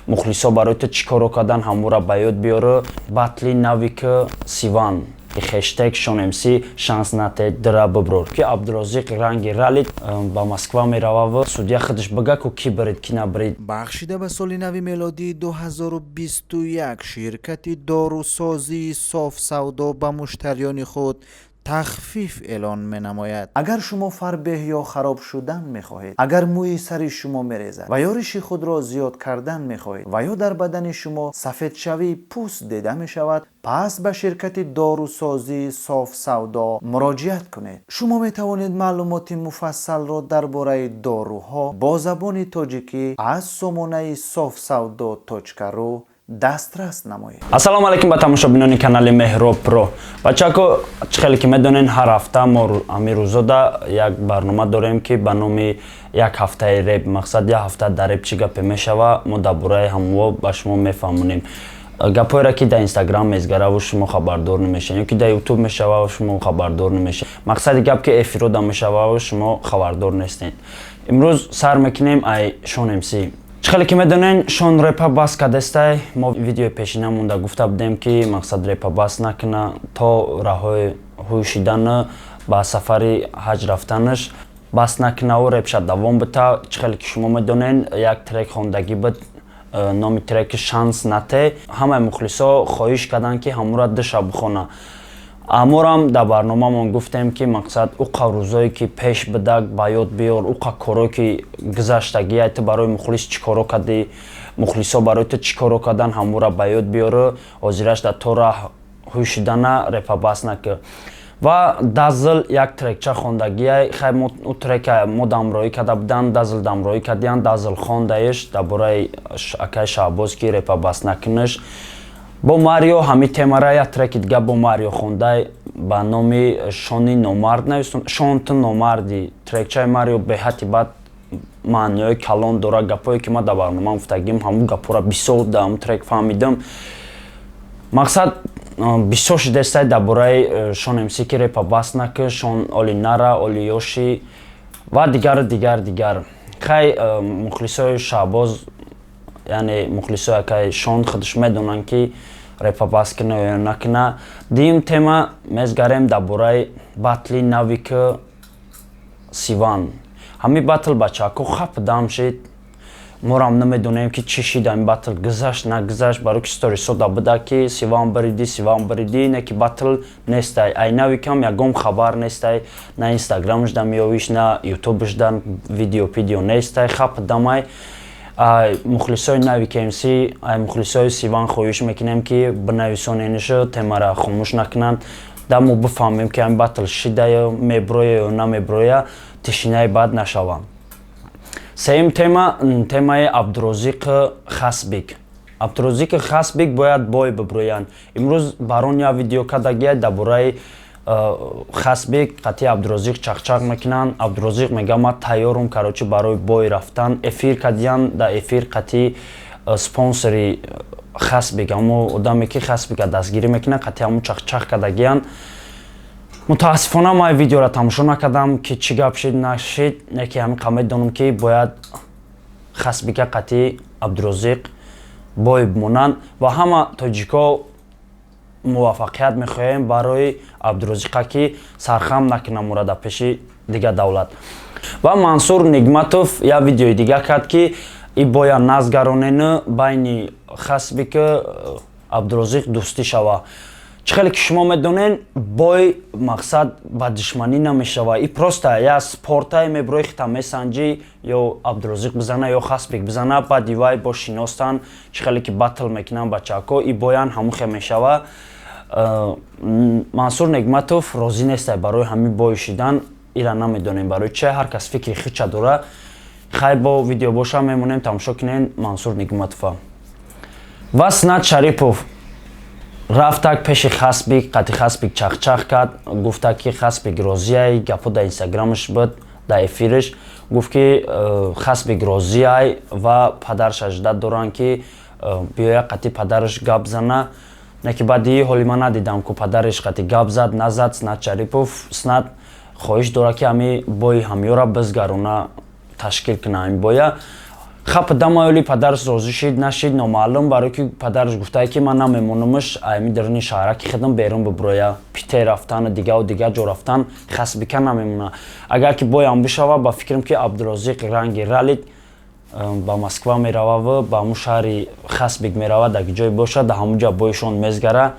Мухлисо барои ту чӣ коро кардан, ҳамура ба ёд биёру. Батли Навик Сиван, #ШонМС, шанс нате, дира биброр, ки Абдурозиқ ранги ралли ба Москва мерававу судья худаш бига, ку ки бирид, ки набирид. Бахшида ба соли нави мелодии 2021 ширкати дорусозии Софсавдо ба муштариёни худ тахфиф эълон менамояд. Агар шумо фарбеҳ ё хароб шудан мехоҳед, агар мӯи сари шумо мерезад ва ё риши худро зиёд кардан мехоҳед ва ё дар бадани шумо сафедшавии пӯст дида мешавад, пас ба ширкати дорусозии Софсавдо муроҷиат кунед. Шумо метавонед маълумоти муфассалро дар бораи доруҳо бо забони тоҷикӣ аз сомонаи софсавдо.ру дастрас намоед. Ассалому алайкум ба тамошобинони канали Меҳроб Про. Бачако, чӣ хеле ки медонен, ҳар ҳафта мо ҳамин рӯзода як барнома дорем, ки ба номи «Як ҳафтаи реп». Мақсад, як ҳафта дар реп чӣ гапе мешава, мо дар бораи ҳамво ба шумо мефаҳмонем. Гапҳоеро, ки дар Инстаграм мезгараву шумо хабардор намешавед, ё ки дар Ютуб мешававу шумо хабардор намешавед. Мақсади гап, ки эфирода мешававу шумо хабардор нестед. Имрӯз сар мекунем ай Шон МС. Чӣ хеле ки медонен, Шон репа бас кардестай. Мо видеои пешина монда гуфта будем, ки мақсад, репа бас накуна, то раҳои ҳӯй ба сафари ҳаҷ рафтанаш бас накунаву репша давом бита. Чӣ хеле ки шумо медонен, як трек хондагӣ буд, номи треки «Шанс нате». Ҳамаи мухлисо хоҳиш карданд, ки ҳамура душа бихона. Аморам дар барномамон гуфтем, ки мақсад, уқа рӯзое ки пеш бидак, ба ёд биёр, уқа корое ки гузаштагия, ту барои мухлис чӣ коро кардӣ, мухлисо барои ту чӣ коро кардан, ҳамура ба ёд биёру. Ҳозираш дар то раҳ ҳуй шидана репа бас накӣ. Ва Дазл як трекча хондагия. Хай, ӯ трека мо дамроӣ карда будан, Дазл дамроӣ кардиян. Дазл хондаеш дар бораи акаи Шаҳбоз, ки репа бас накунаш. Бо Марио ҳами темара як треки дига бо Марио хондай ба номи «Шони номард» навистон, «Шон ту номарди». Трекчаи Марио беҳадди бад маъниҳои калон дорад. Гапҳое ки ман дар барнома гуфтагим, ҳамун гапҳоро бисёр дар ҳамун трек фаҳмидам. Мақсад, бисёр шидестай дар бораи Шон МС, ки репа бас накӣ, Шон оли нара, оли ёши ва дигару дигар дигар. Хай, мухлисои Шаҳбоз, яъне мухлисои акаи Шон худаш медонанд, ки репа бас кина ё накуна. Дуюм тема мезгарем дар бораи батли Навик Сиван. Ҳамин батл, бачаҳако, хап дам шид. Морам намедонем, ки чӣ шид, ҳамин батл гузашт, нагузашт, барои ки сторисода буда, ки Сиван бириди, Сиван бириди, не ки батл нестай. Ай Навикам ягон хабар нестай, на Инстаграмаш да меёвиш, на Ютубаш да видео пидео нестай, хап дамай. Мухлисои Навик МС, ай мухлисои Сиван хоҳиш мекунем, ки бинависоненишу, темара хомӯш накунанд, да мо бифаҳмем, ки ҳамин батл шидая, меброя ё намеброя, тишинаи бад нашава. Сеюм тема, темаи Абдурозиқи Хасбик. Абдурозиқи Хасбик бояд бой биброянд. Имрӯз барон як видео кардагия дар бораи Хасбик. Қатъи Абдурозиқ чақчақ мекунанд. Абдурозиқ мега: «Ман тайёрум, короче, барои бой рафтан». Эфир кардиян, дар эфир қатъи спонсори Хасбик, ҳамо одаме ки Хасбика дастгирӣ мекунад, қатъи ҳамун чақчақ кардагиян. Мутаассифона, ман видеоро тамошо накардам, ки чӣ гап шид, нашид, не ки ҳамин қа медонам, ки бояд Хасбика қатъи Абдурозиқ бой бимонанд. Ва ҳама тоҷико муваффақият мехоҳем барои Абдурозиқа, ки сархам накунам мура дар пеши дигар давлат. Ва Мансур Нигматов як видеои дига кард, ки и бояд назгаронену байни Хасбика Абдурозиқ дӯстӣ шава. Чӣ хеле ки шумо медонен, бой, мақсад, ба душманӣ намешава. И просто я спортай, меброи, хита месанҷӣ, ё Абдурозиқ бизана, ё Хасбик бизана, баъди вай бо шиностан. Чӣ хеле ки батл мекунанд бачаҳако, и боян ҳамун хел мешава. Мансур Негматов розӣ нестай барои ҳамин бой шидан. Ира намедонем барои чи, ҳар кас фикри хича дора. Хай, бо видео боша, мемонем, тамошо кунен Мансур Нигматова. Ва Снат Шарипов рафтак пеши Хасбик, қати Хасбик чахчах кард, гуфта, ки Хасбик розияй. Гапо дар Инстаграмаш буд, дар эфириш гуфт, ки Хасбик розияй ва падараш аждат доранд, ки биёя, қати падараш гап зана. Не ки баъди ҳоли ман надидам, ку падараш қати гап зад, назад. Снат Шарипов, Снат хоҳиш дорад, ки ҳами бои ҳамёра бизгаруна, ташкил куна ҳами боя. Хапа дамаёли падараш розӣ шид, нашид, номаълум, барое ки падараш гуфтае, ки ман намемонамш ами даруни шаҳраки худам берун биброя, Питер рафтану дигаву дигар ҷо рафтан, Хасбика намемона. Агар ки боям бишава, ба фикрам, ки Абдурозиқ ранги Ралик ба Москва мерававу ба ҳамун шаҳри Хасбик мерава, дар ҷое бошад, дар ҳамун ҷо боишон мезгара.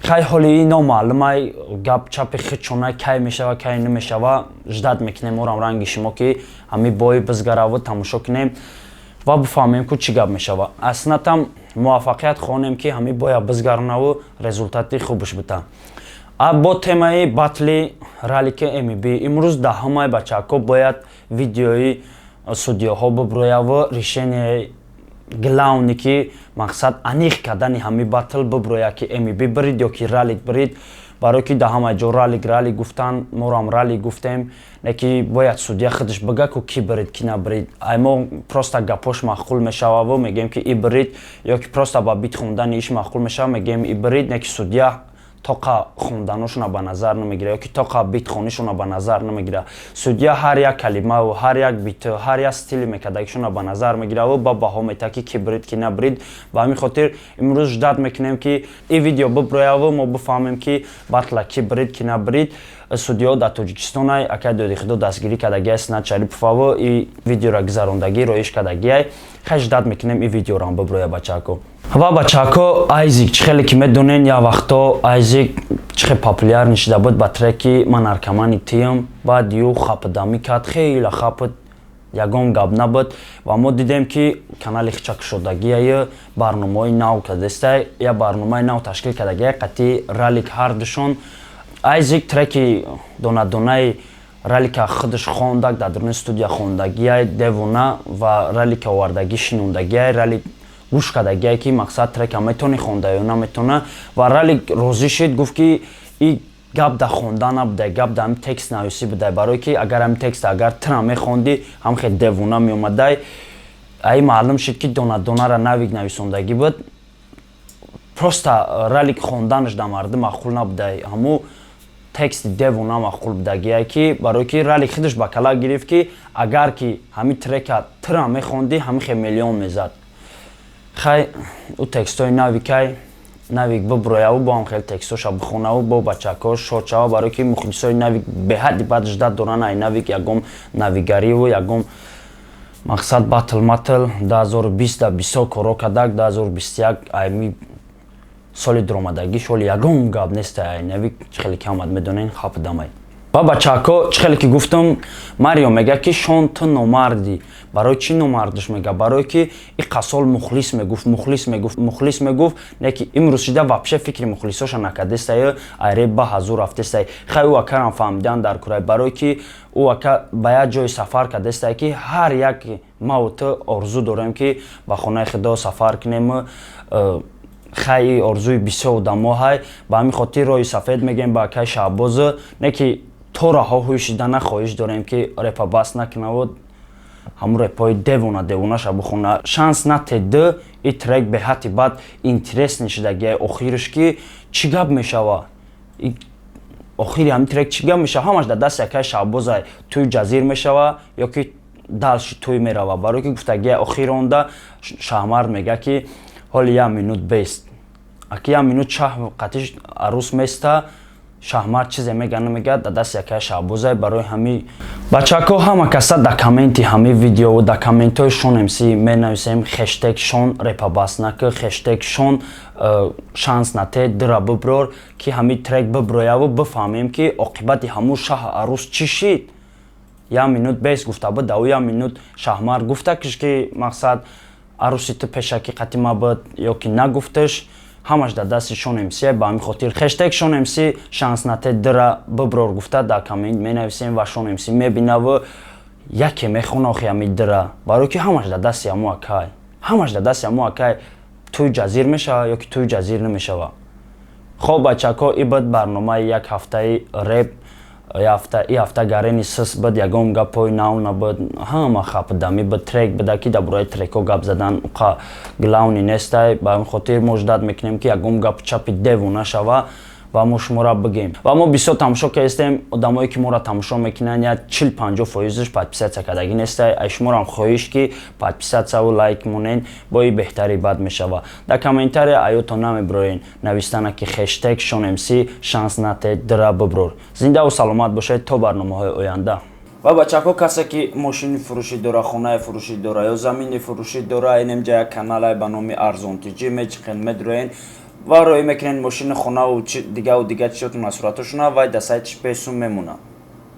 Хай, ҳоли номаълумай, гап чапи хичона, кай мешава, кай намешава, ждать мекунем орам ранги шумо, ки ҳами бой бизгараву тамошо кунем ва бифаҳмем, ку чӣ гап мешава. Аснатам муваффақият хонем, ки ҳами боя бизгаронаву результати хубш бита. Бо темаи батли Ралики МБ имрӯз 10-умай, бачаҳако, бояд видеои судьяҳо биброяву решение главный, ки мақсад аниқ кардани ҳами батл биброя, ки МБ бирид ё ки Ралик бирид, барое ки дар ҳама ҷо Ралик, Ралик гуфтан, морам Ралик гуфтем, не ки бояд судья худаш бига, ку ки бирид, ки набирид. Ай мо просто гапош маъқул мешававу мегӯем, ки и бирид, ё ки просто ба бит хондани иш маъқул мешава, мегӯем, и бирид, не ки судья тоқа хонданошона ба назар намегира ё ки тоқа битхонишона ба назар намегира. Судья ҳар як калимаву ҳар як бит, ҳар як стили мекардагишона ба назар мегираву ба баҳо мета, ки брид, ки набрид. Ба ҳамин хотир имрӯз ждать мекунем, ки и видео биброяву мо бифаҳмем, ки батла ки брид, ки набрид. Судьяҳо дар Тоҷикистонай, акай доди худо дастгирӣ кардагиай Синат Шариповаву и видеоро гузарондагӣ, роиш кардагиай. Хай, ждать мекунем, и видеорам биброя, бачаҳако. Ва, бачаҳако, Айзик, чӣ хеле ки медонен, як вақто Айзик чӣ хел популярный шида буд ба треки «Ман наркомани тиям». Баъд ю хапидамӣ кард, хеле хапид, ягон гап набуд. Ва мо дидем, ки канали хичакушодагиаю барномаҳои нав кардестай, як барномаи нав ташкил кардагия қатъи Ралик ҳардушон. Айзик треки «Донадонаи» Ралика худаш хондак, дар дуруни студия хондагиай девона, ва Ралика овардагӣ шинондагиай, Ралик гӯш кардагиай, ки мақсад трека метавони хонда ё наметавона. Ва Ралик розӣ шид, гуфт, ки и гап да хонда набудай, гап да ҳами текст нависӣ будай, барое ки агар ҳами текст агар тира мехондӣ, ҳам хел девона меомадай. Аи маълум шид, ки «Донадонара» Навик нависондагӣ буд, просто Ралик хонданаш дар мардум маъқул набудай, ҳаму тексти девона маъқул будагие, ки барое ки Ралик худаш ба кала гирифт, ки агар ки ҳами трека тира мехондӣ, ҳами хел миллион мезад. Хай, ӯ текстҳои Навикай, Навик биброяву бо ҳам хеле текстҳоша бихонаву бо бачакҳо шод шава, барое ки мухлисои Навик беҳадди бад ждать доранд ай Навик ягон навигариву ягон мақсад батл матл. 2020 да бисёр коро кардак, 2021 айми соли дуромадагӣ шоли ягон гап неста ай Навик, чӣ хеле ки ҳамад медонен, хапдамай. Ва, бачаҳако, чӣ хеле ки гуфтам, Марио мега, ки Шон, ту номардӣ. Барои чӣ номардаш мега? Барое ки иқа сол мухлис мегуфт, мухлис мегуфт, мухлис мегуфт, не ки имрӯз шида вообще фикри мухлисоша накардестай, айре ба ҳазур рафтестай. Хай, ӯ акарам фаҳмидан дар курай, барое ки ӯ ака ба як ҷое сафар кардестай, ки ҳар як маву ту орзу дорем, ки ба хонаи худо сафар кунем. Хай, орзуи бисёр одамо ҳай. Ба ҳамин хотир роҳи сафед мегӯем ба акаи Шаҳбоз, не ки то раҳо ҳӯй шидана хоҳиш дорем, ки репа бас накунаву ҳамун репҳои девона девонаша бихона. «Шанс нате д» и трек беҳадди бад интересный шидагиай. Охирш ки чӣ гап мешава, охири ҳамин трек чӣ гап мешава, ҳамаш дар дасти акаи Шаҳбозай. Тӯй ҷазир мешава ё ки дальше тӯй мерава? Барое ки гуфтагиай, охир онда Шаҳмард мега, ки ҳоли як минут бест, аки як минут шаҳ қатиш арӯс места. Шаҳмард чизе мега, намега, дар дасти якай Шаҳбозай. Барои ҳами, бачаҳако, ҳама каса дар комменти ҳами видео, дар комментҳои Шон МС менависем: #Шонрепа бас наки, #Шон шанс нате дира биброр, ки ҳами трек биброяву бифаҳмем, ки оқибати ҳамун шаҳ арӯс чӣ шид. Як минут бес гуфта буд, дар ӯ як минут Шаҳмард гуфта киш, ки мақсад арӯси ту пешакӣ қатима буд ё ки нагуфташ, ҳамаш дар дасти Шон МС. Ба ҳамин хотир #ШонМС шанс нате дира биброр гуфта дар коммент менависем ва Шон МС мебинаву яке мехона охи ҳами дира, барое ки ҳамаш дар дасти ҳаму акай, ҳамаш дар дасти ҳаму акай, тӯй ҷазир мешава ё ки тӯй ҷазир намешава. Хоб, бачако, и буд барномаи як ҳафтаи реп. И ҳафта гарени сис буд, ягон гапҳои нав набуд, ҳама хапдамӣ буд, трек буда, ки дар бораи трекҳо гап задан уқа главный нестай. Ба ҳамин хотир мо ждать мекунем, ки ягон гап чапи девона шава. Ва мо шуморо бигем. Ва мо бисёр тамошо кардастем, одамое ки моро тамошо мекунанд, я 40-50 фоизаш подписаться кардагӣ нестай. Ай шуморам хоҳиш, ки подписаться ву лайк монен, бои беҳтари бад мешава. Дар комментария аётон намебироен навистана, ки #ШонМС шанс нате дра биброр. Зиндаву саломат бошед то барномаҳои оянда. Ва бачаҳо, касе ки мошини фурӯшӣ дора, хонаи фурӯшӣ дора ё замини фурӯшӣ дора, инемҷа як каналай ба номи Арзонтиҷӣ мечиқен, медроен ва роӣ мекунен мошини, хонаву дигаву дига чизотон, суратошона вай да сайтиш бесум мемонад.